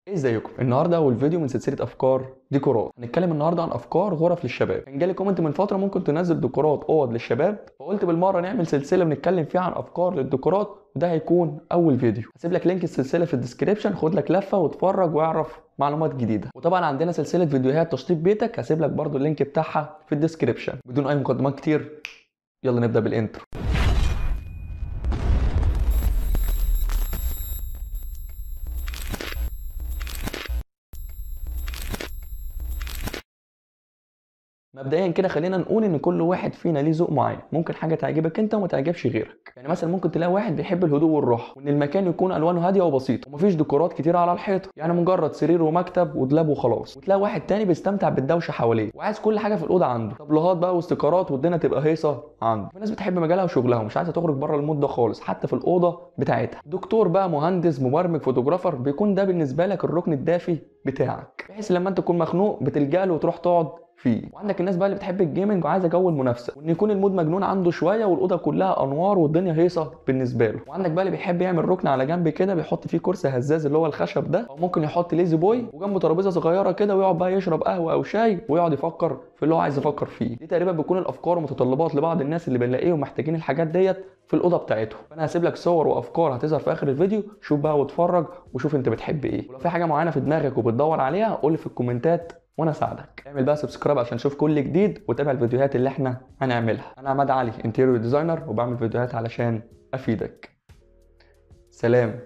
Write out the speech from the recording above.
ازيكم؟ النهارده اول فيديو من سلسلة افكار ديكورات. هنتكلم النهارده عن افكار غرف للشباب. كان جالي comment من فترة ممكن تنزل ديكورات اوض للشباب، فقلت بالمرة نعمل سلسلة بنتكلم فيها عن افكار للديكورات، وده هيكون اول فيديو. هسيب لك link السلسلة في ال description، خد لك لفه واتفرج واعرف معلومات جديدة. وطبعا عندنا سلسلة فيديوهات تشطيب بيتك، هسيب لك برده ال link بتاعها في ال description. بدون اي مقدمات كتير يلا نبدا بال intro. مبدئيا كده خلينا نقول ان كل واحد فينا ليه ذوق معين، ممكن حاجة تعجبك انت وما تعجبش غيرك. يعني مثلا ممكن تلاقي واحد بيحب الهدوء والراحة، وان المكان يكون الوانه هادية وبسيطة ومفيش ديكورات كتير على الحيطة، يعني مجرد سرير ومكتب ودولاب وخلاص. وتلاقي واحد تاني بيستمتع بالدوشه حواليه وعايز كل حاجة في الاوضة عنده، طبلوهات بقى واستيكرات والدنيا تبقى هيصه عنده. في ناس بتحب مجالها وشغلها ومش عايزه تخرج بره ال mood ده خالص حتى في الاوضة بتاعتها. دكتور بقى، مهندس، مبرمج، photographer، بيكون ده بالنسبة لك الركن الدافي بتاعك، بحيث لما انت تكون مخنوق بتلجأ له وتروح تقعد فيه. وعندك الناس بقى اللي بتحب ال gaming وعايزه جو المنافسة، وان يكون ال mood مجنون عنده شوية والاوضه كلها انوار والدنيا هيصه بالنسبة له. وعندك بقى اللي بيحب يعمل ركن على جنب كده بيحط فيه كرسي هزاز اللي هو الخشب ده، او ممكن يحط La-Z-Boy وجنبه ترابيزة صغيرة كده ويقعد بقى يشرب قهوة او شاي ويقعد يفكر في اللي هو عايز يفكر فيه. دي تقريبا بتكون الافكار ومتطلبات لبعض الناس اللي بنلاقيهم محتاجين الحاجات ديت في الاوضة بتاعتهم. فانا هسيب لك صور وافكار هتظهر في اخر الفيديو، شوف بقى واتفرج وشوف انت بتحب ايه. ولو في حاجة معينة في دماغك وبتدور عليها قول لي في الكومنتات وانا اساعدك. اعمل بقى subscribe عشان تشوف كل جديد وتابع الفيديوهات اللي احنا هنعملها. انا عماد علي، interior designer، وبعمل فيديوهات علشان افيدك. سلام.